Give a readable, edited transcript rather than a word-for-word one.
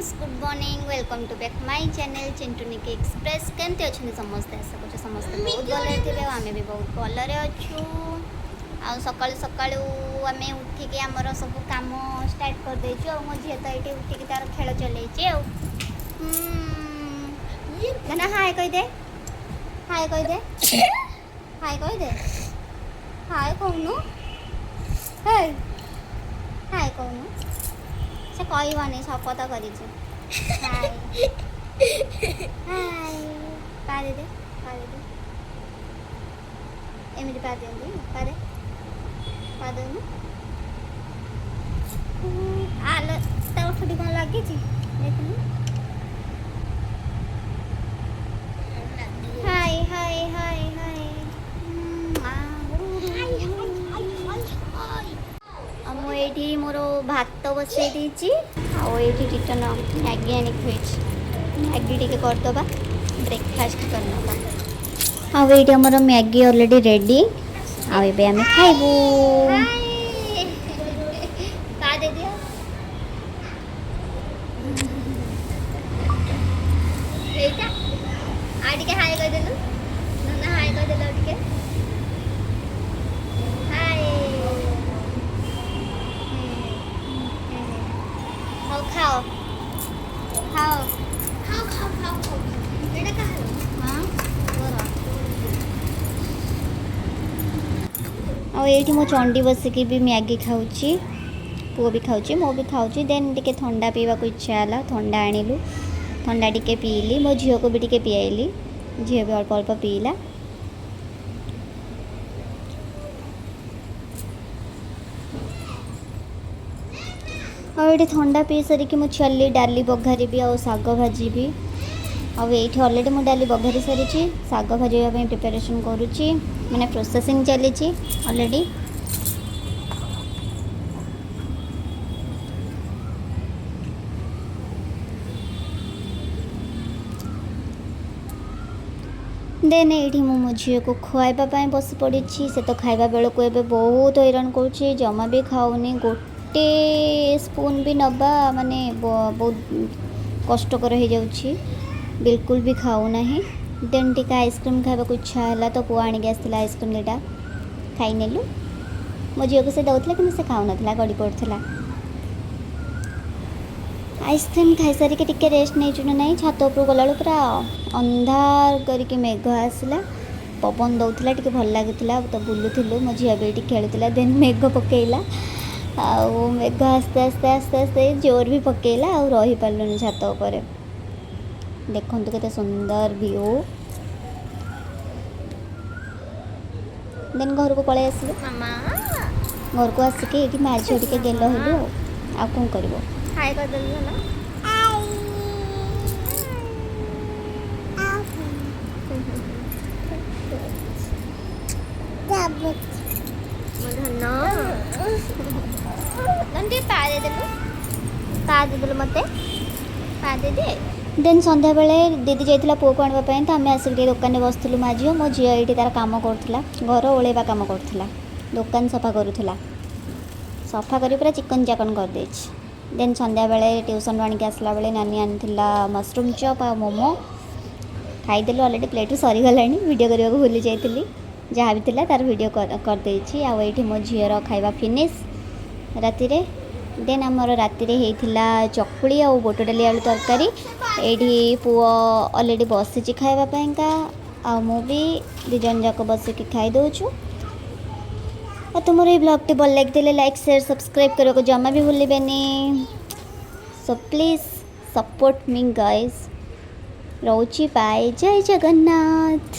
Good morning, welcome to back my channel Chintu Niki Express. କେମିତି ଅଛନ୍ତି ସମସ୍ତେ? ଆଶା କରୁଛୁ ସମସ୍ତେ ବହୁତ ଭଲରେ ଥିବେ ଆଉ ଆମେ ବି ବହୁତ ଭଲରେ ଅଛୁ। ଆଉ ସକାଳୁ ସକାଳୁ ଆମେ ଉଠିକି ଆମର ସବୁ କାମ ଷ୍ଟାର୍ଟ କରିଦେଇଛୁ। ଆଉ ମୋ ଝିଅ ତ ଏଇଠି ଉଠିକି ତାର ଖେଳ ଚଲେଇଛି। ଆଉ ନା, ହାଏ କହିଦେ, ହାଏ କହିଦେ, ହାଏ କହିଦେ, ହାଏ କହୁନୁ, ହେ, ହାଏ କହୁନୁ। ସେ କହିବନି, ଶପଥ କରିଛି। ହାଏ, ହାଏ, ପା ଦେ, ପା ଦେ, ଏମିତି ପା ଦିଅନ୍ତି, ପା ଦେ, ପା ଦଉନୁ। ଆଲ, ତା ଓଠଟି କ'ଣ ଲାଗିଛି ଦେଖିଲୁ। ହାଏ, ହାଏ, ହାଏ, ହାଏ। ଆଉ ମୁଁ ଏଇଠି ମୋର ଭାତ ବସେଇ ଦେଇଛି ଆଉ ଏଇଠି ରିଟର୍ନ ମ୍ୟାଗି ଆଣିକି ଥୋଇଛି। ମ୍ୟାଗି ଟିକେ କରିଦେବା, ବ୍ରେକଫାଷ୍ଟ କରିନେବା। ଆଉ ଏଇଠି ଆମର ମ୍ୟାଗି ଅଲରେଡ଼ି ରେଡ଼ି ଆଉ ଏବେ ଆମେ ଖାଇବୁ। ପା ଦେଇଦିଅ। ଏଇଟା ଆଉ ଟିକେ ହାଇ କହିଦେଲୁ ନନା, ହାଇ କହିଦେଲୁ ଆଉ ଟିକେ ହାଇ। ହଉ, ଖାଅ, ଖାଅ। ଖାଅ, ଖାଅ, ଖାଅ, ଖାଅ। ଏଇଟା କାହାର? ହଁ, ତୋର। ଆଉ ଏଇଠି ମୋ ଚଣ୍ଡି ବସିକି ବି ମ୍ୟାଗି ଖାଉଛି, ପୁଅ ବି ଖାଉଛି, ମୁଁ ବି ଖାଉଛି। ଦେନ୍ ଟିକେ ଥଣ୍ଡା ପିଇବାକୁ ଇଚ୍ଛା ହେଲା, ଥଣ୍ଡା ଆଣିଲୁ, ଥଣ୍ଡା ଟିକେ ପିଇଲି। ମୋ ଝିଅକୁ ବି ଟିକେ ପିଆଇଲି, ଝିଅ ବି ଅଳ୍ପ ଅଳ୍ପ ପିଇଲା। ଆଉ ଏଇଠି ଥଣ୍ଡା ପିଇ ସାରିକି ମୁଁ ଚାଲିଲି ଡାଲି ବଘାରିବି ଆଉ ଶାଗ ଭାଜିବି। ଆଉ ଏଇଠି ଅଲରେଡ଼ି ମୁଁ ଡାଲି ବଘାରି ସାରିଛି, ଶାଗ ଭାଜିବା ପାଇଁ ପ୍ରିପାରେସନ୍ କରୁଛି, ମାନେ ପ୍ରୋସେସିଂ ଚାଲିଛି ଅଲରେଡ଼ି। ଦେନ୍ ଏଇଠି ମୁଁ ମୋ ଝିଅକୁ ଖୁଆଇବା ପାଇଁ ବସି ପଡ଼ିଛି। ସେ ତ ଖାଇବା ବେଳକୁ ଏବେ ବହୁତ ହଇରାଣ କରୁଛି, ଜମା ବି ଖାଉନି। ଗୋଟେ ସ୍ପୁନ୍ ବି ନେବା ମାନେ ବହୁତ କଷ୍ଟକର ହେଇଯାଉଛି, ବିଲକୁଲ ବି ଖାଉନାହିଁ। ଦେନ୍ ଟିକେ ଆଇସ୍କ୍ରିମ୍ ଖାଇବାକୁ ଇଚ୍ଛା ହେଲା ତ ପୁଅ ଆଣିକି ଆସିଥିଲା ଆଇସ୍କ୍ରିମ୍ ଦୁଇଟା, ଖାଇନେଲୁ। ମୋ ଝିଅକୁ ସେ ଦେଉଥିଲା କିନ୍ତୁ ସେ ଖାଉନଥିଲା, ଗଡ଼ି ପଡ଼ୁଥିଲା। ଆଇସ୍କ୍ରିମ୍ ଖାଇସାରିକି ଟିକେ ରେଷ୍ଟ ନେଇଛୁ ନା ନାହିଁ, ଛାତ ଉପରକୁ ଗଲାବେଳକୁ ପୁରା ଅନ୍ଧାର କରିକି ମେଘ ଆସିଲା, ପବନ ଦେଉଥିଲା, ଟିକେ ଭଲ ଲାଗୁଥିଲା ତ ବୁଲୁଥିଲୁ। ମୋ ଝିଅ ବି ଏଇଠି ଖେଳୁଥିଲା। ଦେନ୍ ମେଘ ପକେଇଲା ଆଉ ମେଘ ଆସ୍ତେ ଆସ୍ତେ ଆସ୍ତେ ଆସ୍ତେ ଜୋର ବି ପକେଇଲା ଆଉ ରହିପାରିଲୁନି ଛାତ ଉପରେ। ଦେଖନ୍ତୁ କେତେ ସୁନ୍ଦର ଭିଉ। ଦେନ୍ ଘରକୁ ପଳେଇ ଆସିଲୁ। ମାମା। ଘରକୁ ଆସିକି ଏଇଠି ମା ଝିଅ ଟିକେ ଗେଲ ହେଲୁ। ଆଉ କ'ଣ କରିବ? ହାଇ କରିଦେଲୁ ନା। ମୋ ଧନ, ଧନ, ଟିକେ ପା ଦେଇଦେଲୁ, ପା ଦେଇଦେଲୁ ମୋତେ, ପା ଦେଇଦେ। ଦେନ୍ ସନ୍ଧ୍ୟାବେଳେ ଦିଦି ଯାଇଥିଲା ପୁଅକୁ ଆଣିବା ପାଇଁ ତ ଆମେ ଆସିକି ଟିକେ ଦୋକାନରେ ବସିଥିଲୁ ମା ଝିଅ। ମୋ ଝିଅ ଏଇଠି ତାର କାମ କରୁଥିଲା, ଘର ଓଳେଇବା କାମ କରୁଥିଲା, ଦୋକାନ ସଫା କରୁଥିଲା। ସଫା କରି ପୁରା ଚିକନ ଚାକନ କରିଦେଇଛି। ଦେନ୍ ସନ୍ଧ୍ୟାବେଳେ ଟ୍ୟୁସନ୍ରୁ ଆଣିକି ଆସିଲା ବେଳେ ନାନୀ ଆଣିଥିଲା ମସରୁମ୍ ଚପ୍ ଆଉ ମୋମୋ, ଖାଇଦେଲୁ। ଅଲରେଡ଼ି ପ୍ଲେଟ୍ରୁ ସରିଗଲାଣି, ଭିଡ଼ିଓ କରିବାକୁ ଭୁଲି ଯାଇଥିଲି। ଯାହା ବି ଥିଲା ତାର ଭିଡ଼ିଓ କରିଦେଇଛି। ଆଉ ଏଇଠି ମୋ ଝିଅର ଖାଇବା ଫିନିଶ୍ ରାତିରେ। ଦେନ୍ ଆମର ରାତିରେ ହେଇଥିଲା ଚକୁଳି ଆଉ ବୁଟ ଡାଲି ଆଳୁ ତରକାରୀ। ଏଇଠି ପୁଅ ଅଲରେଡ଼ି ବସିଛି ଖାଇବା ପାଇଁକା ଆଉ ମୁଁ ବି, ଦୁଇ ଜଣ ଯାକ ବସିକି ଖାଇଦେଉଛୁ। ଆଉ ତୁମର ଏଇ ବ୍ଲଗ୍ଟି ଭଲ ଲାଗିଥିଲେ ଲାଇକ୍, ସେୟାର, ସବସ୍କ୍ରାଇବ୍ କରିବାକୁ ଜମା ବି ଭୁଲିବେନି। So please support me, guys. ରହୁଛି, ବାଏ, ଜୟ ଜଗନ୍ନାଥ।